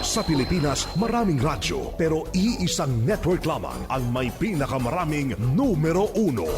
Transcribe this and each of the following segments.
Sa Pilipinas, maraming radyo pero iisang network lamang ang may pinakamaraming numero uno.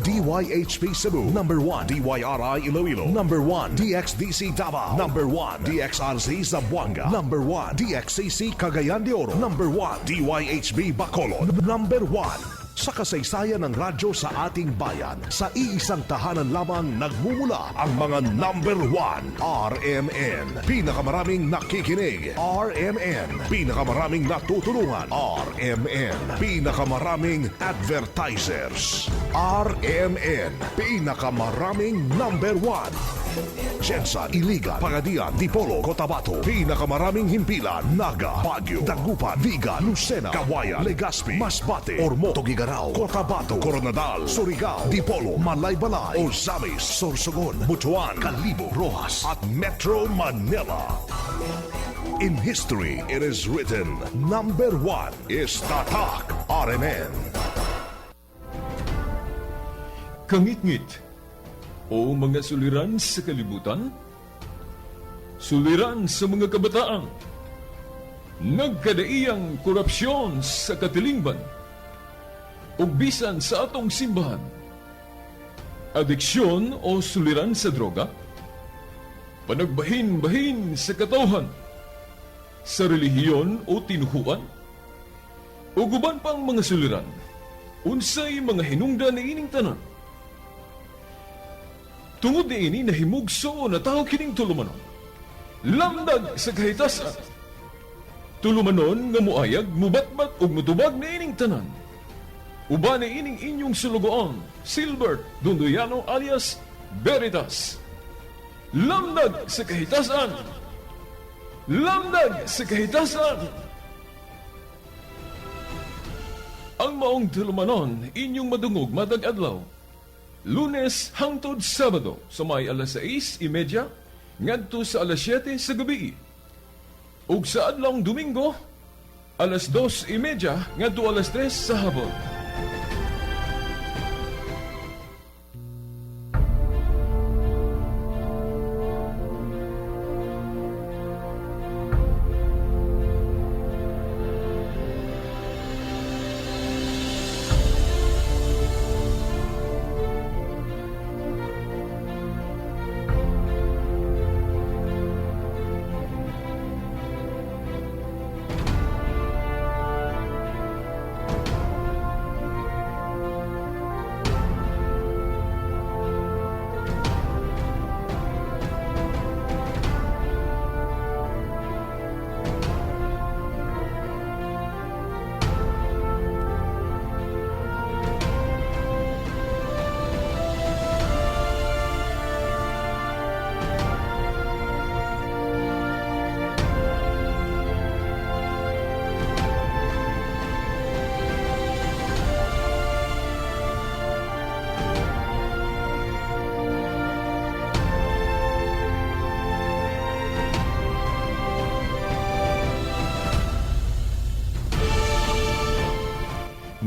DYHP Cebu, number 1. DYRI Iloilo, number 1. DXDC Davao, number 1. DXRZ Zamboanga, number 1. DXCC Cagayan de Oro, number 1. DYHB Bacolod, number 1. Sa kasaysayan ng radyo sa ating bayan, sa iisang tahanan lamang nagmumula ang mga number 1. RMN. Pinakamaraming nakikinig. RMN. Pinakamaraming natutulungan. RMN. Pinakamaraming advertisers. RMN. Pinakamaraming number 1. GenSan, Iligan, Pagadian, Dipolog, Cotabato. Pinakamaraming himpilan, Naga, Baguio, Dagupan, Vigan, Lucena, Cauayan, Legazpi, Masbate, Ormoc, Tuguegarao, Cotabato, Koronadal, Surigao, Dipolog, Malaybalay, Ozamiz, Sorsogon, Butuan, Kalibo, Roxas, at Metro Manila. In history, it is written, number 1 is Tatak RMN. Kangitngit o mga suliran sa kalibutan, suliran sa mga kabataan, nagkadaiyang korupsyon sa katilingban, ug bisan sa atong simbahan, adiksyon o suliran sa droga, panagbahin-bahin sa katawhan, sa relihiyon o tinuhuan, ug uban pang mga suliran, unsay mga hinungdan niining tanan? Tungod niini nahimugso na tao kining tulumanon. Lamdag sa kahitasan. Tulumanon nga muayag, mubatbat ug mutubag niining tanan. Uban niining inyong sulugoon, Silbert Dondoyano alias Veritas. Lamdag sa kahitasan. Lamdag sa kahitasan. Ang maong tulumanon inyong madungog matag adlaw. Lunes hangtod Sabado sa may alas 6:30 ngadto sa alas 7 sa gabi. Ug sa adlawng Domingo alas 2:30 ngadto alas 3 sa hapon.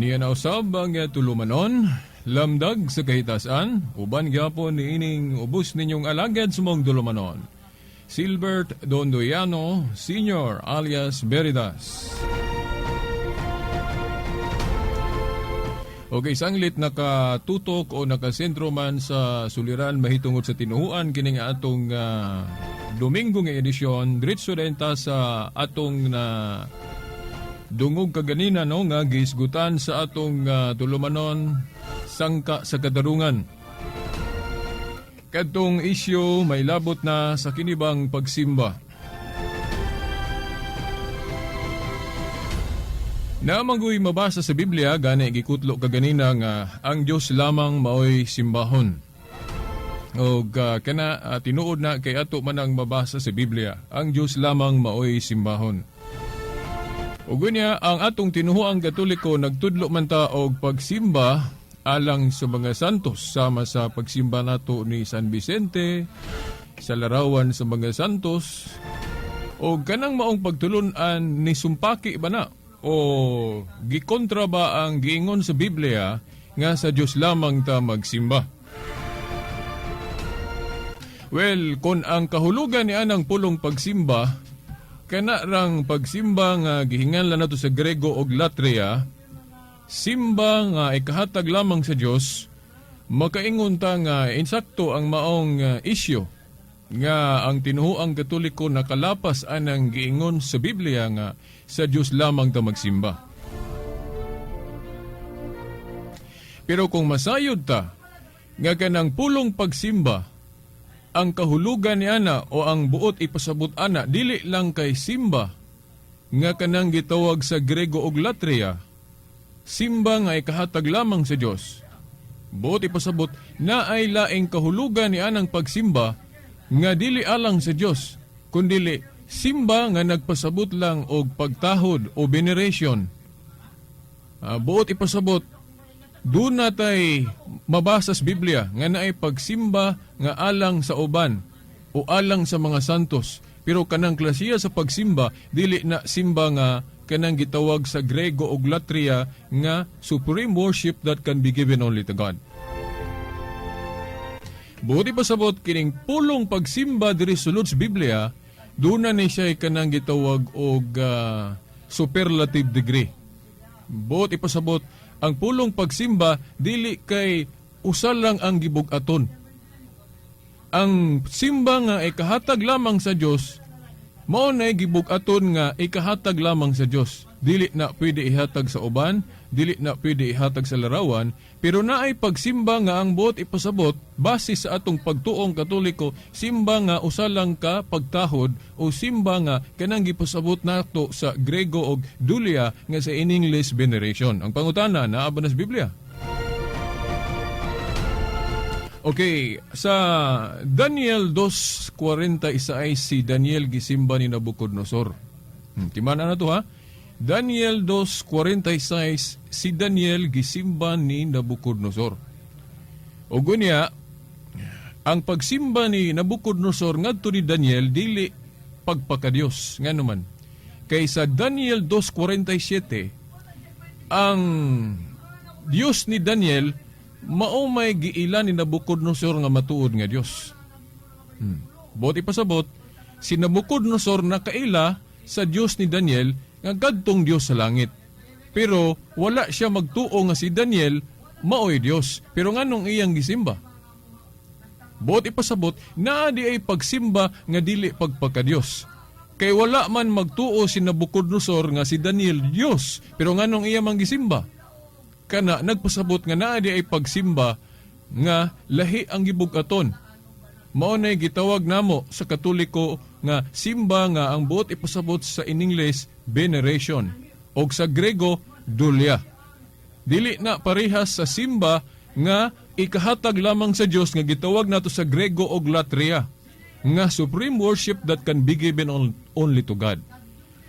Niya na usab ang tulumanon, lamdag sa kahitasan, uban gyapon niining ubos ninyong alagad sa maong tulumanon. Silbert Dondoyano Senior alias Veritas. Okay, sanglit nakatutok o nakasentro man sa suliran mahitungod sa tinuhuan kining atong Domingo nga edisyon, diretso din ta sa atong na dungog kaganina, no, nga gihisgutan sa atong tulumanon, sangka sa katarungan. Kadtong isyu may labot na sa kinibang pagsimba. Namangoy mabasa sa Biblia gani gikutlo kaganina nga ang Dios lamang maoy simbahon. Og kana tinuod na kay ato man ang mabasa sa Biblia, ang Dios lamang maoy simbahon. Ug unya ang atong tinuhuang Katoliko nagtudlo man ta og pagsimba alang sa mga santos, sama sa pagsimba nato ni San Vicente, sa larawan sa mga santos. O kanang maong pagtulun-an ni sumpaki ba na o gikontra ba ang giingon sa Biblia nga sa Dios lamang ta magsimba? Well, kung ang kahulugan ni anang pulong pagsimba, kana rang pagsimba nga gihinganlan nato sa Grego og latria, simba nga ikahatag lamang sa Dios, makaingon ta nga insakto ang maong isyu nga ang tinuhuang Katoliko nakalapas anang giingon sa Biblia nga sa Dios lamang ta magsimba. Pero kung masayod ta nga kanang pulong pagsimba, ang kahulugan ni ana o ang buot ipasabot ana dili lang kay simba nga kanang gitawag sa Grego og latria, simba nga ikahatag lamang sa Dios. Buot ipasabot na ay laing kahulugan ni anang pagsimba nga dili alang sa Dios, kundili simba nga nagpasabot lang og pagtahod o veneration. Buot ipasabot, doon natay mabasa sa Biblia nga naay pagsimba nga alang sa uban o alang sa mga santos. Pero kanang klasiya sa pagsimba, dili na simba nga kanang gitawag sa Grego og latria nga supreme worship that can be given only to God. Buot ipasabot, kining pulong pagsimba diri sulod sa Biblia, doon na ni siya kanang gitawag og superlative degree. Buot ipasabot, ang pulong pagsimba dili kay usa lang ang gibug-aton. Ang simba nga ikahatag lamang sa Dios, mao nay gibug-aton nga ikahatag lamang sa Dios. Dili na pwede ihatag sa uban, dili na pwede ihatag sa larawan, pero naay pagsimba nga ang buot ipasabot base sa atong pagtuong Katoliko, simba nga usa lang ka pagtahod o simba nga kanang gipasabot nato sa Grego og dulia nga sa in English veneration. Ang pangutana, naa ba na sa Biblia? Okay, sa Daniel 2:46, si Daniel gisimba ni Nabucodonosor. Timana na to ha. Daniel 2:46, si Daniel gisimba ni Nabucodonosor. O gunya, ang pagsimba ni Nabucodonosor ngadto ni Daniel dili pagpakadiyos. Ngano man? Kay sa Daniel 2:47, ang Dios ni Daniel mao may giila ni Nabucodonosor nga matuod nga Dios. Buot ipasabot, si Nabucodonosor nakaila sa Dios ni Daniel nga kadtong Dios sa langit. Pero wala siya magtuo nga si Daniel maoy Dios. Pero nganong iyang gisimba? Buot ipasabot, naa di ay pagsimba nga dili pagpakadiyos. Kay wala man magtuo si Nabucodonosor nga si Daniel Dios, pero nganong iya man gisimba? Kana nagpasabot nga naa di ay pagsimba nga lahi ang gibug-aton. Mao nay gitawag namo sa Katoliko nga simba nga ang buot ipasabot sa in English veneration og sa Grego dulia. Dili na parehas sa simba nga ikahatag lamang sa Dios nga gitawag nato sa Grego og latria nga supreme worship that can be given only to God.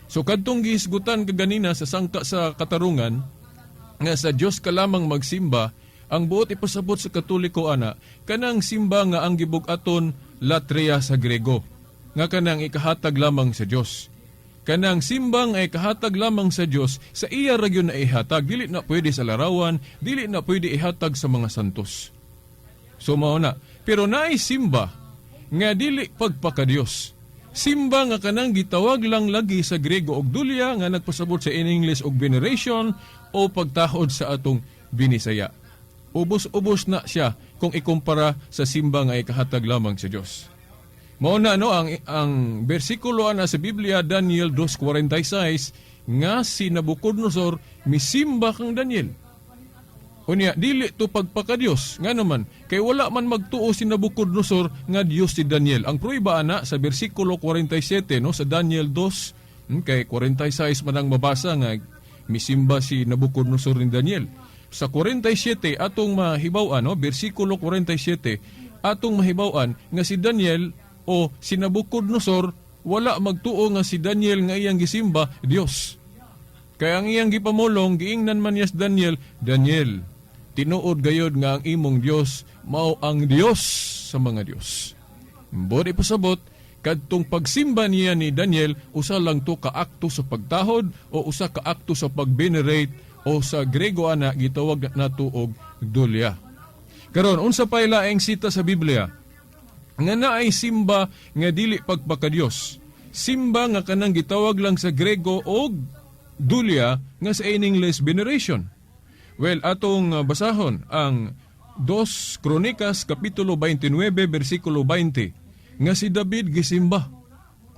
So kadtong gihisgutan kaganina sa sangka sa katarungan nga sa Dios ka lamang magsimba, ang buot ipasabot sa Katoliko ana kanang simba nga ang gibug-aton latria sa Grego nga kanang ikahatag lamang sa Dios. Kanang simbang ay kahatag lamang sa Dios, sa iya ra gyud na ihatag, dili na pwede sa larawan, dili na pwede ihatag sa mga santos. So mao na. Pero naay simba nga dili pagpakadiyos. Simba nga kanang gitawag lang lagi sa Grego og dulia nga nagpasabot sa in English og veneration o pagtahod sa atong Binisaya. Ubos-ubos na siya kung ikumpara sa simba nga ikahatag lamang sa Dios. Mao na no ang bersikulo ana sa Biblia, Daniel 2:46, nga si Nabucodonosor misimba kang Daniel. Unya dili to pagpakadiyos, ngano man? Kay wala man magtuo si Nabucodonosor nga Dios si Daniel. Ang prueba ana sa bersikulo 47 no sa Daniel 2, kay 46 man ang mabasa nga misimba si Nabucodonosor ni Daniel. Sa 47 atong mahibaw-an no, bersikulo 47 atong mahibaw-an nga si Daniel o si Nabucodonosor wala magtuo nga si Daniel nga iyang gisimba Dios. Kaya ang iyang gipamulong, giingnan man niya si Daniel, "Daniel, tinuod gayod nga ang imong Dios mao ang Dios sa mga Dios." Buot ipasabot, kadtong pagsimba niya ni Daniel, usa lang to ka akto sa pagtahod o usa ka akto sa pag-venerate o sa Grego ana gitawag nato og dulia. Karon, unsa pay laing sita sa Biblia? Nga naay simba nga dili pagpakadiyos. Simba nga kanang gitawag lang sa Grego og dulia nga sa in English veneration. Well, atong basahon ang 2 Kronikas kapitulo 29 bersikulo 20 nga si David gisimba.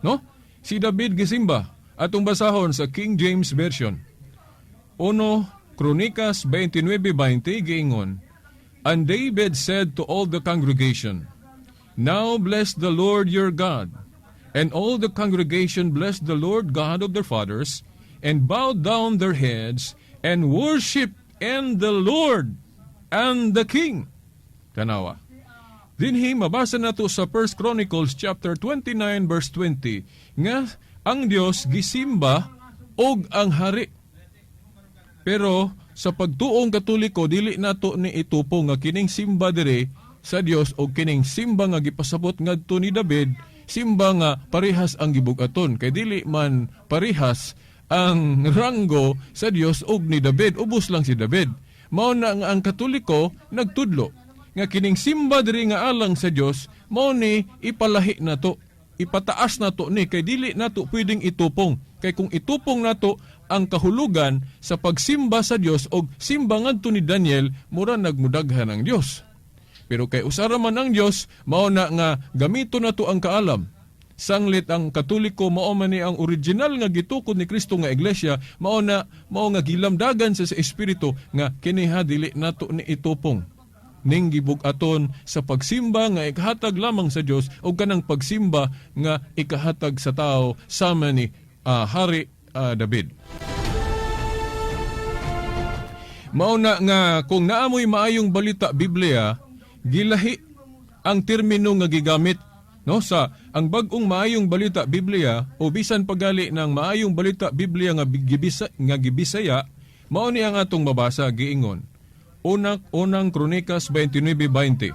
No? Si David gisimba. Atong basahon sa King James Version. 1 Kronikas 29:20 giingon, "And David said to all the congregation, 'Now bless the Lord your God.' And all the congregation blessed the Lord God of their fathers, and bowed down their heads, and worshipped and the Lord and the king." Tanawa. Dinhi mabasa nato sa 1 Chronicles chapter 29 verse 20 nga ang Dios gisimba og ang hari. Pero sa pagtuong Katoliko, dili nato ni itupong nga kining simba dire sa Dios o kining simba nga gipasabot ngadto ni David, simba nga parehas ang gibug-aton, kay dili man parehas ang ranggo sa Dios ug ni David. Ubos lang si David. Mao na nga ang Katoliko nagtudlo nga kining simba diri nga alang sa Dios, mao ni ipalahi nato, ipataas nato ni, kay dili nato pwedeng itupong, kay kung itupong nato ang kahulugan sa pagsimba sa Dios og simba ngadto ni Daniel, mura nagmudaghan ang Dios. Pero kay usara man ang Dios, mao na nga gamito nato ang kaalam. Sanglit ang Katoliko, mao man ni ang original nga gitukod ni Kristo nga iglesia, mao na mao nga gilamdagan sa espiritu nga kiniha dili nato ni itupong ning gibug-aton sa pagsimba nga ikahatag lamang sa Dios o kanang pagsimba nga ikahatag sa tao sama ni Hari David. Mao na nga kung naamoy Maayong Balita Biblia, gilahi ang termino nga gigamit, no, sa ang bag-ong Maayong Balita Biblia o bisan pagali ng Maayong Balita Biblia nga gibisa, nga gibisaya, mao ni ang atong mabasa. Giingon, Unak Unang Kronikas 29:20,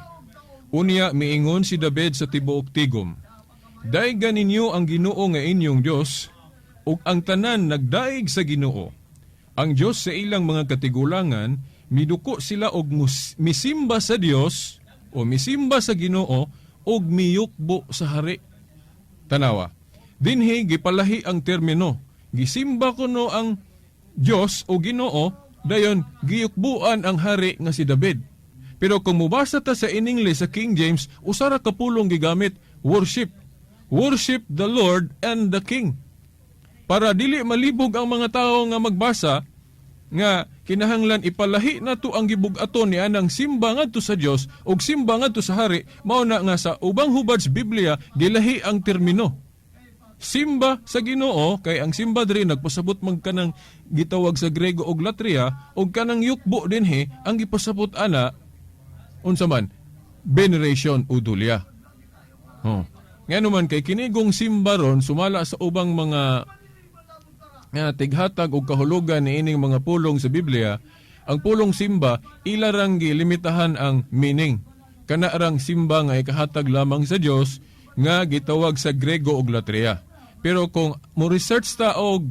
"Unya miingon si David sa tibuok tigom, 'Dayga ninyo ang Ginoo nga inyong Dios,' Ug ang tanan nagdaig sa Ginoo, ang Dios sa ilang mga katigulangan. Miduko sila og misimba sa Dios o misimba sa Ginoo og miyukbo sa hari." Tanawa. Dinhi gipalahi ang termino. Gisimba kuno ang Dios o Ginoo, dayon giyukbuan ang hari nga si David. Pero kung mubasa ta sa in English sa King James, usa ra ka pulong gigamit, worship. Worship the Lord and the King. Para dili malibog ang mga tao nga magbasa nga kinahanglan ipalahi nato ang gibug-aton ni anang simba ngadto sa Dios ug simba ngadto sa hari, mao na nga sa ubang hubad sa Biblia gilahi ang termino. Simba sa Ginoo, kay ang simba diri nagpasabot man kanang gitawag sa Grego og latria, ug kanang yukbo dinhi ang gipasabot ana unsa man, veneration o dulya. Oh. Ngano man kay kinigong simba ron, sumala sa ubang mga nga tighatag og kahulugan niining mga pulong sa Biblia, ang pulong simba ila rang gilimitahan ang meaning. Kana rang simba nga ikahatag lamang sa Dios nga gitawag sa Grego og latria. Pero kung mo research ta og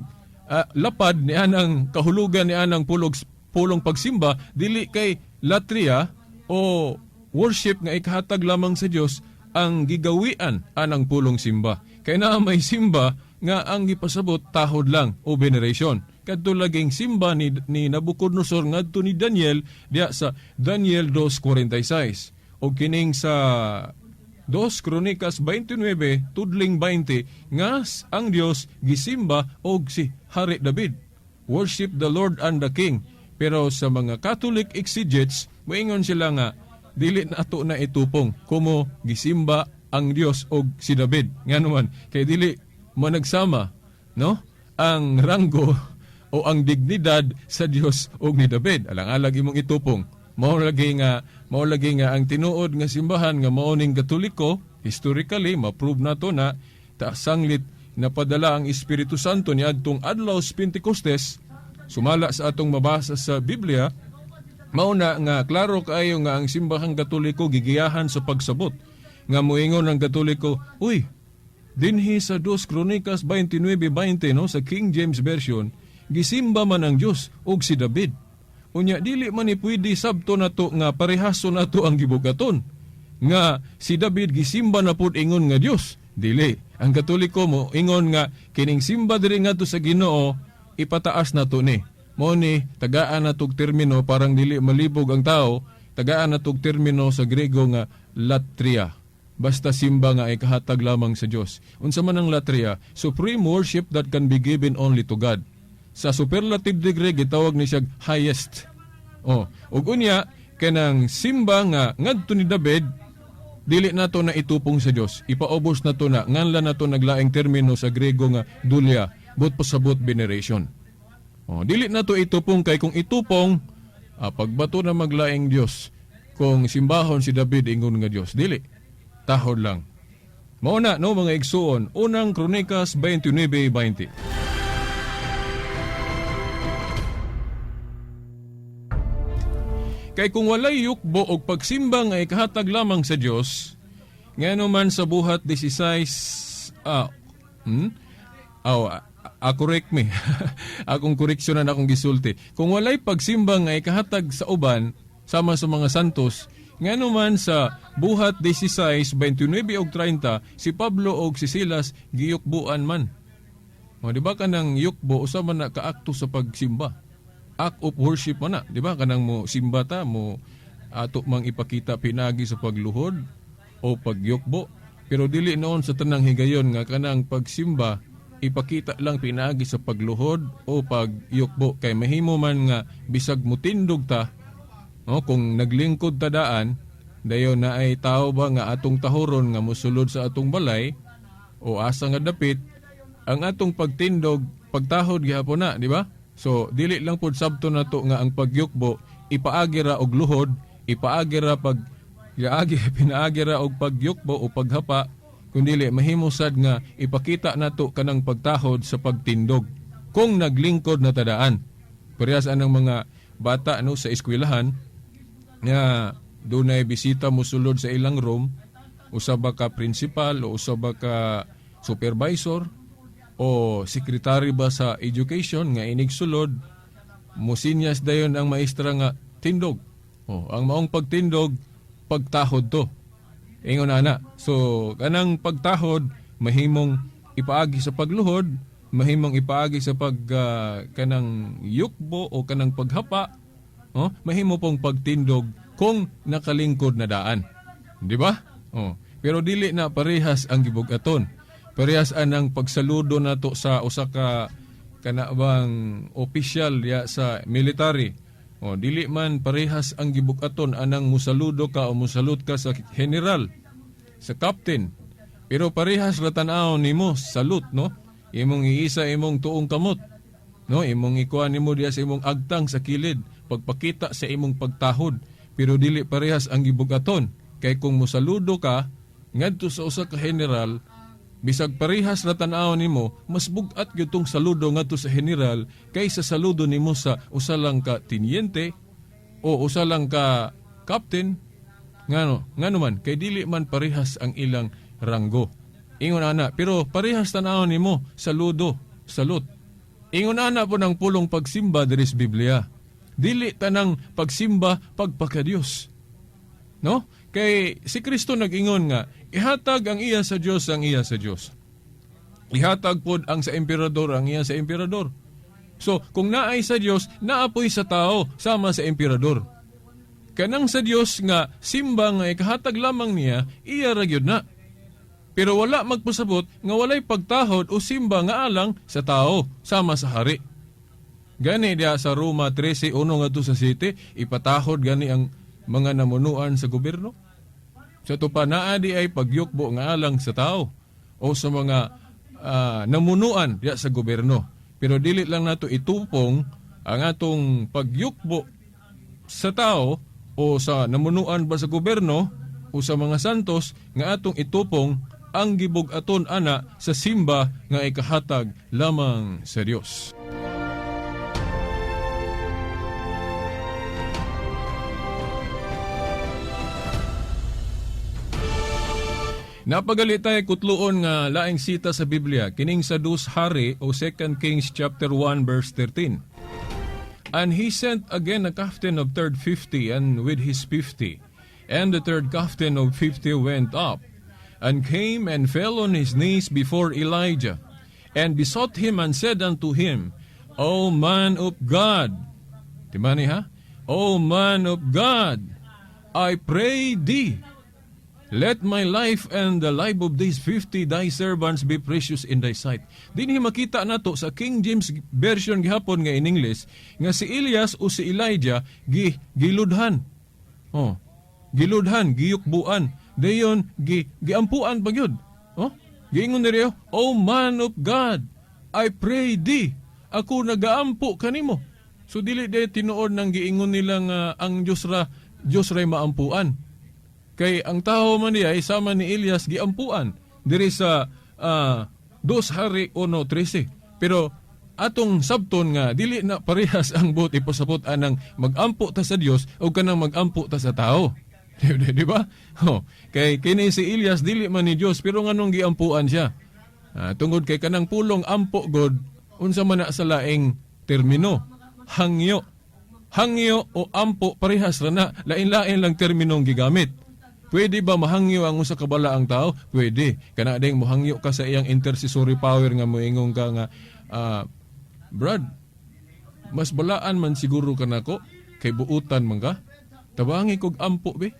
lapad ni anang kahulugan ni anang pulong pagsimba, dili kay latria o worship nga ikahatag lamang sa Dios ang gigawian anang pulong simba. Kay naa may simba nga ang gipasabot tahod lang o veneration. Kadto laging simba ni Nabucodonosor ngadto ni Daniel diya sa Daniel 2:46. O kining sa 2 Kronikas 29 tudling 20 nga ang Dios gisimba og si Hari David. Worship the Lord and the King. Pero sa mga Catholic exegetes, moingon sila nga dili nato na itupong kumo gisimba ang Dios og si David. Ngano man kay dili managsama, no, ang ranggo o ang dignidad sa Dios og ni David. Alang-alag imong itupong. Mao lagi nga ang tinuod nga simbahan nga mao ning Katoliko, historically ma-prove nato na ta sanglit napadala ang Espiritu Santo ni adtong adlaw sa Pentecostes, sumala sa atong mabasa sa Biblia. Mao na nga klaro kaayo nga ang simbahang Katoliko gigiyahan sa pagsabot nga moingon ang Katoliko, "Uy, dinhi sa 2 Kronikas 29:20, no, sa King James Version, gisimba man ang Dios ug si David. Unya dili man ni pwede sabto nato nga parehaso nato ang gibugaton." nga si David gisimba na pud ingon nga Dios. Dili. Ang Katoliko mo ingon nga kining simba diri ngadto sa Ginoo, ipataas na to ni. Mao ni tagaan na tog termino, parang dili malibog ang tao, tagaan na tog termino sa Grego nga latria. Basta simba nga ikahatag lamang sa Dios. Unsa man ang latria? Supreme worship that can be given only to God. Sa superlative degree, gitawag ni siya highest. Oh, ug unya kanang simba nga ngadto ni David, dili nato na itupong sa Dios. Ipaubos na to na, nganlan nato naglaing termino sa Grego nga dulia, but pasabot veneration. Oh, dili na to itupong kay kung itupong, pagbato na maglaing Dios kung simbahon si David ingon nga Dios. Dili. Tahod lang. Mao na, no, mga igsuon, Unang Kronikas 29:20. Kay kung walay yukbo og pagsimba nga ikahatag lamang sa Dios, ngano man sa Buhat 16, Aw, correct me. Akong koreksyonan akong gisulti. Kung walay pagsimba nga ikahatag sa uban sama sa mga santos, ngano man sa Buhat 16:29 og 30, si Pablo og si Silas giyukbuan man. O, di ba kanang yukbo usa man na kaakto sa pagsimba? Act of worship man na, di ba? Kanang mo simba ta, mo ato mang ipakita pinagi sa pagluhod o pagyukbo. Pero dili noon sa tanang higayon nga kanang pagsimba ipakita lang pinaagi sa pagluhod o pagyukbo, kay mahimo man nga bisag mutindog ta, no, kung naglingkod ta daan, dayon na ay tao ba nga atong tahuron nga mosulod sa atong balay o asa nga dapit, ang atong pagtindog pagtahod gihapon na, di ba? So dili lang pud sabto nato nga ang pagyukbo ipaagi ra og luhod, ipaagi ra pag iaagi pinaagi ra og pagyukbo o paghapa, kundili mahimo sad nga ipakita nato kanang pagtahod sa pagtindog kung naglingkod na tadaan. Parehas anang mga bata, no, sa eskwelahan nga dunay bisita mosulod sa ilang room, usa ba ka principal o usa ba ka supervisor o secretary ba sa education nga inigsulod, musinyas dayon ang maestra nga tindog. O, ang maong pagtindog, pagtahod to. Ingon ana. So kanang pagtahod mahimong ipaagi sa pagluhod, mahimong ipaagi sa pag kanang yukbo o kanang paghapa, oh, mahimo pong pagtindog kung nakalingkod na daan. Di ba? Oh. Pero dili na parehas ang gibug-aton. Parehas anang pagsaludo nato sa usa ka kana bang opisyal ya sa military. O, dili man parehas ang gibug-aton anang musaludo ka o musalut ka sa general, sa captain. Pero parehas ra tan-aw nimo salute, no? Imong iisa imong tuong kamot, no? Imong ikuha nimo diya sa imong agtang sa kilid, pagpakita sa imong pagtahod. Pero dili parehas ang gibug-aton kay kung musaludo ka ngadto sa usa ka general, bisag parehas ra tan-aw nimo, mas bug-at gyud tong saludo ngadto sa general kaysa saludo nimo sa usa lang ka teniente o usa lang ka captain. Ngano? Ngano man kay dili man parehas ang ilang ranggo. Ingon ana, pero parehas tan-aw nimo saludo, salute. Ingon ana po ng pulong pagsimba diri sa Biblia. Dili tanang pagsimba pagpakadiyos. No? Kay si Kristo nag-ingon nga ihatag ang iya sa Dios ang iya sa Dios. Ihatag pod ang sa emperador ang iya sa emperador. So, kung naay sa Dios, naapoy sa tao sama sa emperador. Kanang sa Dios nga simba nga ikahatag lamang niya, iya ra gyud na. Pero wala magpasabot nga walay pagtahod o simba nga alang sa tao sama sa hari. Gani diha sa Roma 13:1 ngadto sa 7, ipatahod gani ang mga namunuan sa gobyerno. Sa tupa naa di ay pagyukbo nga alang sa tao o sa mga namunuan diha sa gobyerno. Pero dili lang nato itupong ang atong pagyukbo sa tao o sa namunuan ba sa gobyerno o sa mga santos nga atong itupong ang gibug-aton ana sa simba nga ikahatag lamang sa Dios. Napagali tayo kutluon nga laing sita sa Biblia, kining sa Dus Hari o 2 Kings chapter 1 verse 13. And he sent again a captain of third 50 and with his 50. And the third captain of 50 went up, and came and fell on his knees before Elijah, and besought him and said unto him, "O man of God," timani ha? "O man of God, I pray thee, let my life and the life of these 50 thy servants be precious in thy sight." Dinhi makita nato sa King James Version gihapon nga in English nga si Elias o si Elijah gi giludhan. Oh, giludhan, giyukbuan. Dayon gi giampuan pa gyud. Oh, giingon diri, "Oh man of God, I pray thee." Ako nagaampo kanimo. So dili day tinuod nang giingon nila nga ang Dios ra, Dios ray maampuan. Kay ang tao man diay sama ni Elias giampuan diri sa 2 Hari 1:13. Pero atong sabton nga dili na parehas ang buot ipasabot anang magampo ta sa Dios o kanang magampo ta sa tao. Di ba? Oh, kay kini si Elias dili man ni Dios, pero nganong giampuan siya? Tungod kay kanang pulong ampo god, unsa man na sa laing termino? Hangyo. Hangyo o ampo, parehas ra na, lain-lain lang terminong gigamit. Pwede ba mahangyo ang usa ka balaang tao? Pwede. Kana ding mohangyo ka sa iyang intercessory power nga moingon ka nga, "Brad, mas balaan man siguro ka nako kay buutan man ka. Tabangi kog ampo be."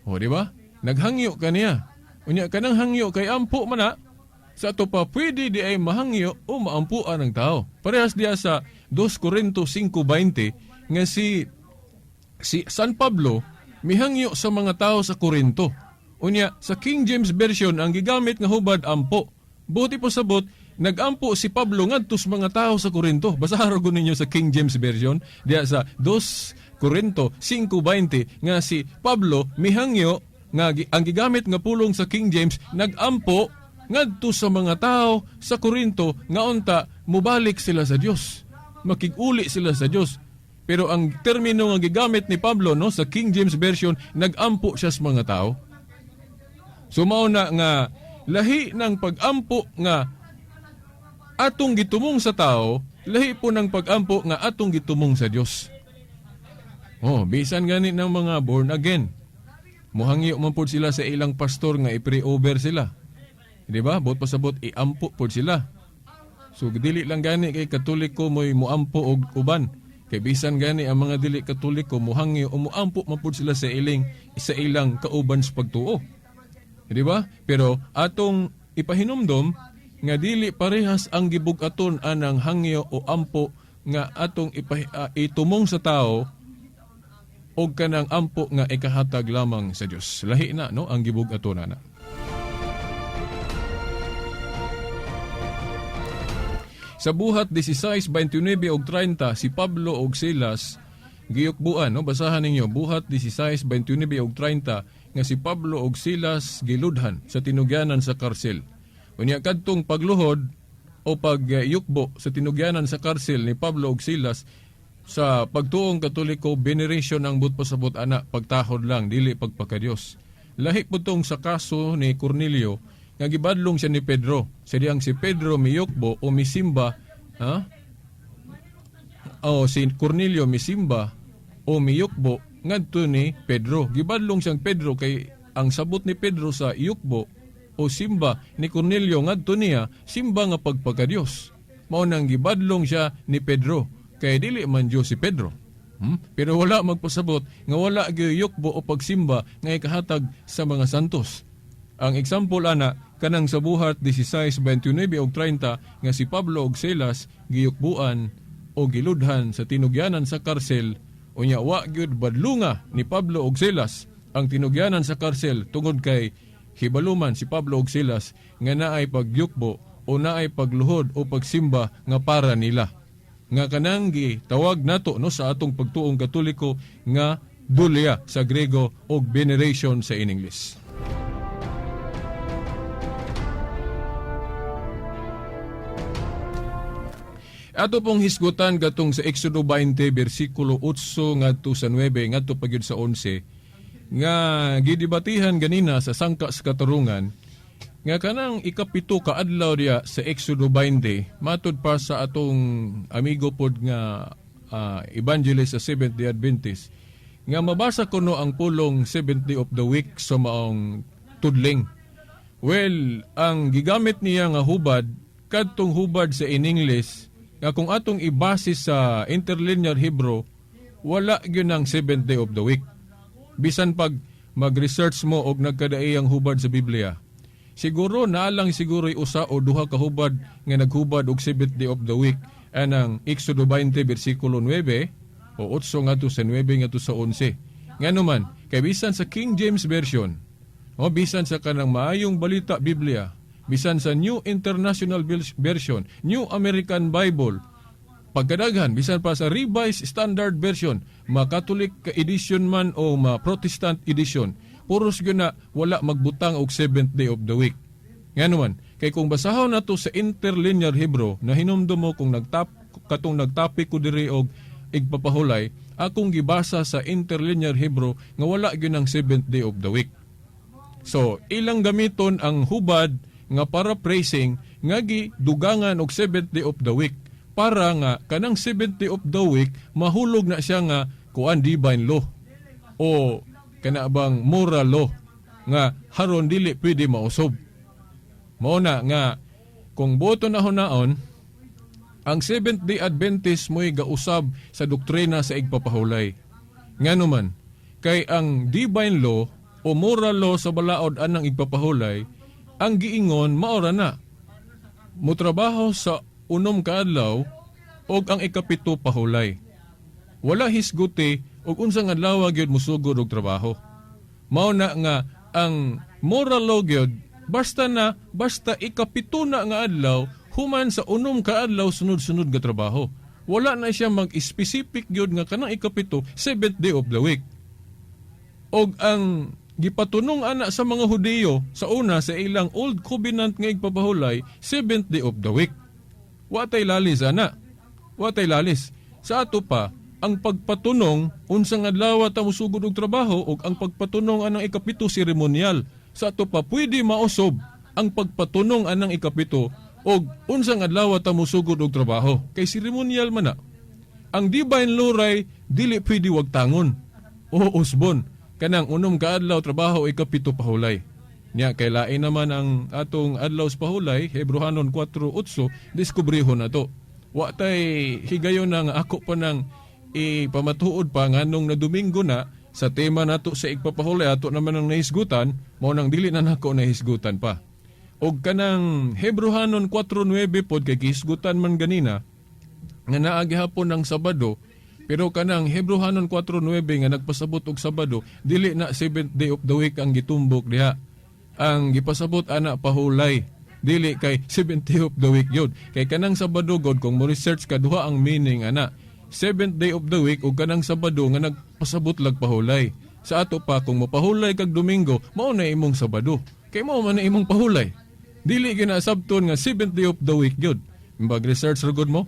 O, di ba? Naghangyo ka niya. Unya kanang hangyo kay ampo man na. Sa ato pa, pwede di ay mahangyo o maampuan ang tao. Parehas diya sa 2 Corinto 5:20 nga si San Pablo mihangyo sa mga tao sa Corinto. Unya, sa King James Version, ang gigamit nga hubad, ampo. Buti po sabot, nagampo si Pablo ngadto sa mga tao sa Corinto. Basahan ko ninyo sa King James Version, diya sa 2 Corinto 5:20 nga si Pablo mihangyo nga ang gigamit nga pulong sa King James, nagampo ngadto sa mga tao sa Corinto nga unta mobalik sila sa Dios. Makig-uli sila sa Dios. Pero ang termino nga gigamit ni Pablo, no, sa King James Version, nagampo siya sa mga tao. So mao na nga lahi ng pagampo nga atong gitumong sa tao, lahi po ng pagampo nga atong gitumong sa Dios. Oh, bisan gani ng mga born again. Muhangyo man pod sila sa ilang pastor nga i-pray over sila. Di ba? Buot pasabot, iampo pod sila. So dili lang gani kay Katoliko mo'y muampo og uban. Kay bisan gani ang mga dili Katoliko muhangyo o muampo man pud sila sa ilang kauban sa pagtuo. Di ba? Pero atong ipahinumdom nga dili parehas ang gibug-aton anang hangyo o ampo nga atong itumong sa tao og kanang ampo nga ikahatag lamang sa Dios. Lahi na, no, ang gibug-aton ana. Sa Buhat 16:29 og 30, si Pablo og Silas giyukbuan, no? Basahan ninyo Buhat 16:29 og 30 nga si Pablo og Silas giludhan sa tinugyanan sa karsel. Unya kadtong pagluhod o pagyukbo sa tinugyanan sa karsel ni Pablo og Silas, sa pagtuong Katoliko, veneration ang buot pasabot ana, pagtahod lang, dili pagpakadiyos. Lahi po tong sa kaso ni Cornelio nga gibadlong siya ni Pedro. Sa diyang si Pedro miyukbo o misimba, ha? O si Cornelio misimba o miyukbo ngadto ni Pedro. Gibadlong siyang Pedro kay ang sabot ni Pedro sa yukbo o simba ni Cornelio ngadto niya, simba nga pagpakadiyos. Mao nang gibadlong siya ni Pedro kay dili man Dios si Pedro. Pero wala magpasabot nga wala gyud yukbo o pagsimba nga ikahatag sa mga santos. Ang example ana kanang sa Buhat 16:29 og 30 nga si Pablo og Silas giyukbuan o giludhan sa tinugyanan sa karsel. Unya wa gyud badlunga ni Pablo og Silas ang tinugyanan sa karsel tungod kay hibaluman si Pablo og Silas nga naay pagyukbo o naay pagluhod o pagsimba nga para nila. Nga kanang gitawag nato, no, sa atong pagtuong Katoliko nga dulia sa Grego og veneration sa in English. Ato pong hisgutan gatong sa Exodo 20 bersikulo 8 ngadto sa 9 ngadto pa gyud sa 11 nga gidibatihan ganina sa sangka sa katarungan nga kanang 7 ka adlaw diya sa Exodo 20, matud pa sa atong amigo pod nga evangelist sa Seventh Day Adventist. Nga mabasa kuno ang pulong seventh day of the week sa maong tudling. Well, ang gigamit niya nga hubad, kadtong hubad sa in English, nga kung atong ibase sa interlinear Hebrew, wala gyud ang seventh day of the week. Bisan pag mag-research mo og nagkadaiyang hubad sa Biblia. Siguro naa lang siguro usa o duha ka hubad nga naghubad og seventh day of the week, anang Exodo 20 bersikulo 9 o 8 ngadto sa 9 ngadto sa 11. Ngano man, kay bisan sa King James Version o bisan sa kanang Maayong Balita Biblia, bisan sa New International Version, New American Bible, pagkadaghan bisan pa sa Revised Standard Version, ma-Catholic edition man o ma-Protestant edition, puros gyud na wala magbutang og seventh day of the week. Ngano man, kay kung basahon nato sa interlinear Hebrew, na hinumdum mo kung nagtap katong nagtopic ko diri og igpapahulay, akong gibasa sa interlinear Hebrew nga wala gyud ang seventh day of the week. So, ilang gamiton ang hubad nga paraphrasing nga gidugangan og seventh day of the week para nga kanang seventh day of the week mahulog na siya nga kuan, divine law o kana bang moral law nga haron dili pwede mausog. Mao na nga kung boto na hunaon ang Seventh Day Adventist mo'y gausab sa doktrina sa igpapahulay. Ngano man, kay ang divine law o moral law sa balaod anang igpapahulay, ang giingon maora na. Mutrabaho sa 6 ka adlaw og ang 7 pahulay. Wala hisguti og unsang adlaw gyud musugod og trabaho. Mao na nga ang moral law gyud basta na basta 7 na nga adlaw human sa 6 ka adlaw sunod-sunod nga trabaho. Wala na siya mag-specific gyud nga kanang 7, seventh day of the week. Og ang gipatunong ana sa mga Hudiyo sa una sa ilang Old Covenant nga igpapahulay, seventh day of the week. Wa tay lalis ana. Wa tay lalis. Sa ato pa, ang pagpatunong unsang adlaw ta mosugod og trabaho ug ang pagpatunong anang 7 seremonyal. Sa ato pa pwede mausog ang pagpatunong anang 7 og unsang adlaw ta mosugod og trabaho kay seremonyal man na. Ang divine law ray dili pwede wagtangon o usbon. Kanang 6 ka adlaw trabaho, 7 pahulay. Nya kay lain naman ang atong adlaw sa pahulay, Hebrohanon 4:8, diskubrihon na to. Wa tay higayon na nga ako pa nang ipamatuod pa nganong na Domingo na sa tema nato sa igpapahulay, ato naman ang nahisgutan, mao nang dili na nako nahisgutan pa. Og kanang Hebrohanon 4:9 pod kay gihisgutan man ganina nga naa gihapon ng Sabado, pero kanang Hebrohanon 4:9 nga nagpasabot og Sabado, dili na seventh day of the week ang gitumbok diha. Ang gipasabot ana pahulay, dili kay seventh day of the week yun. Kay kanang Sabado god, kung mo research ka, duha ang meaning ana, seventh day of the week ug kanang Sabado nga nagpasabot lag pahulay. Sa ato pa, kung mapahulay kag Domingo, mao na imong Sabado kay mao man na imong pahulay, dili ginasabton nga seventh day of the week yun. Mag research ra gud mo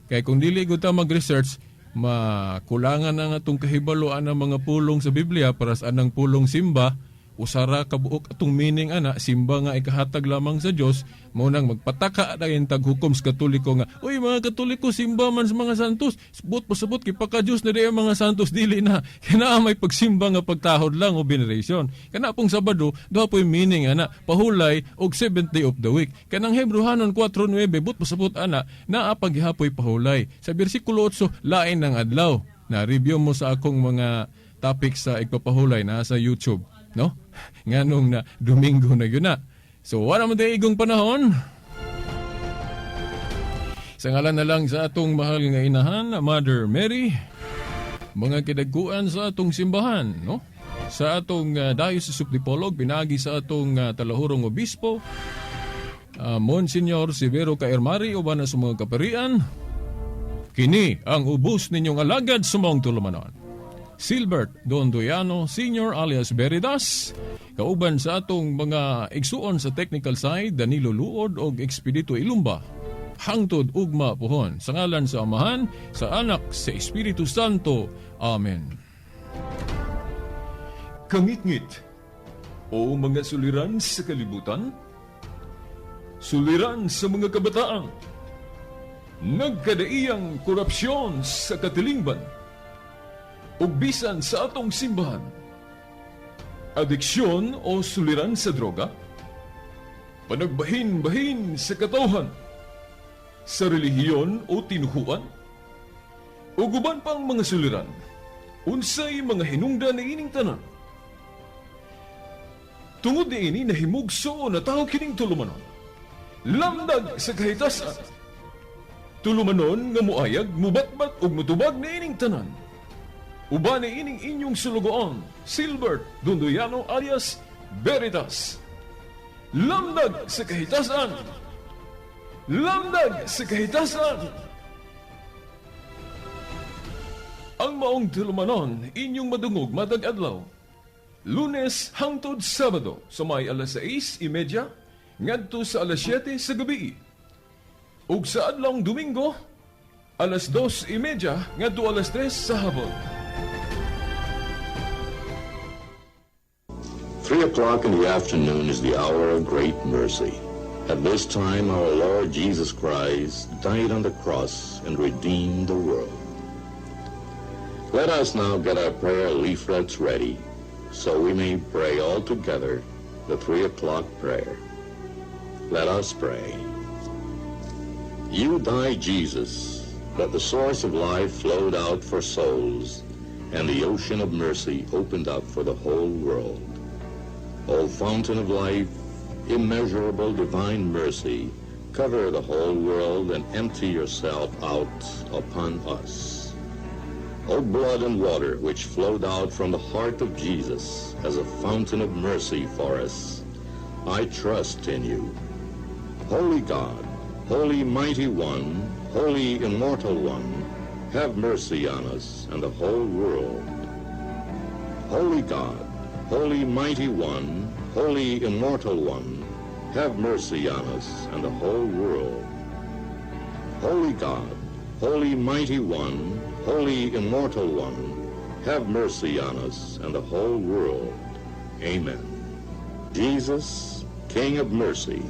kay kung dili gud ta mag-research, makulangan ang atong kahibaloan ng mga pulong sa Biblia. Para sa anang pulong simba, usara ka buok atong meaning ana, simba nga ikahatag lamang sa Dios. Mao nang magpataka dayon tag hukom sa Katoliko nga, "Uy, mga Katoliko, simba man sa mga santos, buot pasabot kay Dios na di ang mga santos." Dili na kana, may pagsimba nga pagtahod lang o veneration. Kana pong Sabado, duha po'y meaning ana, pahulay og seventh day of the week. Kanang Hebrohanon 4:9, buot pasabot ana naa paghihapoy pahulay. Sa bersikulo 8, lain ng adlaw. Na review mo sa akong mga topic sa igpapahulay na sa YouTube, no? Nganong na Domingo na yun na. So, wala man tayo igong panahon. Sa ngalan na lang sa atong mahal nga inahan, Mother Mary, mga kidagkuan sa atong simbahan, no? Sa atong Diocese of Dipolog, pinagi sa atong talahurong obispo, Monsignor Severo Caermari, uban na sa mga kaparian, kini ang ubos ninyong alagad sa maong tulumanon, Silbert Dondoyano Senior alias Veridas, kauban sa atong mga igsuon sa technical side, Danilo Luod og Expedito Ilumba. Hangtod ugma pohon, sa ngalan sa Amahan, sa Anak, sa Espiritu Santo. Amen. Kangitngit o mga suliran sa kalibutan, suliran sa mga kabataan, nagkadaiyang korupsyon sa katilingban, Ug bisan sa atong simbahan. Adiksyon o suliran sa droga, panagbahin-bahin sa katawhan, sa relihiyon o tinuhuan, ug uban pang mga suliran, unsay mga hinungdan niining tanan? Tungod niini, nahimugso o natawo kining tulumanon, Lamdag sa Kahitasan. Tulumanon nga muayag, mubatbat ug mutubag niining tanan. Uban niining inyong sulugoon, Silbert Dondoyano alias Veritas. Lamdag sa Kahitasan! Lamdag sa Kahitasan! Ang maong tulumanon inyong madungog matag adlaw, Lunes hangtod Sabado sa may alas 6:30 ngadto sa alas 7 sa gabi. Ug sa adlawng Domingo, alas 2:30 ngadto alas 3 sa hapon. 3 o'clock in the afternoon is the hour of great mercy. At this time, our Lord Jesus Christ died on the cross and redeemed the world. Let us now get our prayer leaflets ready so we may pray all together the 3 o'clock prayer. Let us pray. You died, Jesus, that the source of life flowed out for souls and the ocean of mercy opened up for the whole world. O fountain of life, immeasurable divine mercy, cover the whole world and empty yourself out upon us. O blood and water which flowed out from the heart of Jesus as a fountain of mercy for us, I trust in you. Holy God, Holy Mighty One, Holy Immortal One, have mercy on us and the whole world. Holy God, Holy Mighty One, Holy Immortal One, have mercy on us and the whole world. Holy God, Holy Mighty One, Holy Immortal One, have mercy on us and the whole world. Amen. Jesus, King of mercy,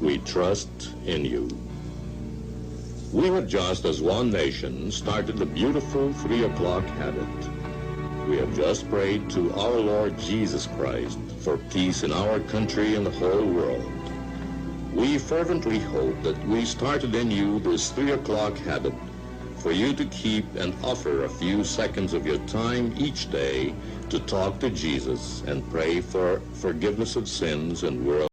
we trust in you. We have just, as one nation, started the beautiful 3 o'clock habit. We have just prayed to our Lord Jesus Christ for peace in our country and the whole world. We fervently hope that we started in you this 3 o'clock habit for you to keep and offer a few seconds of your time each day to talk to Jesus and pray for forgiveness of sins and world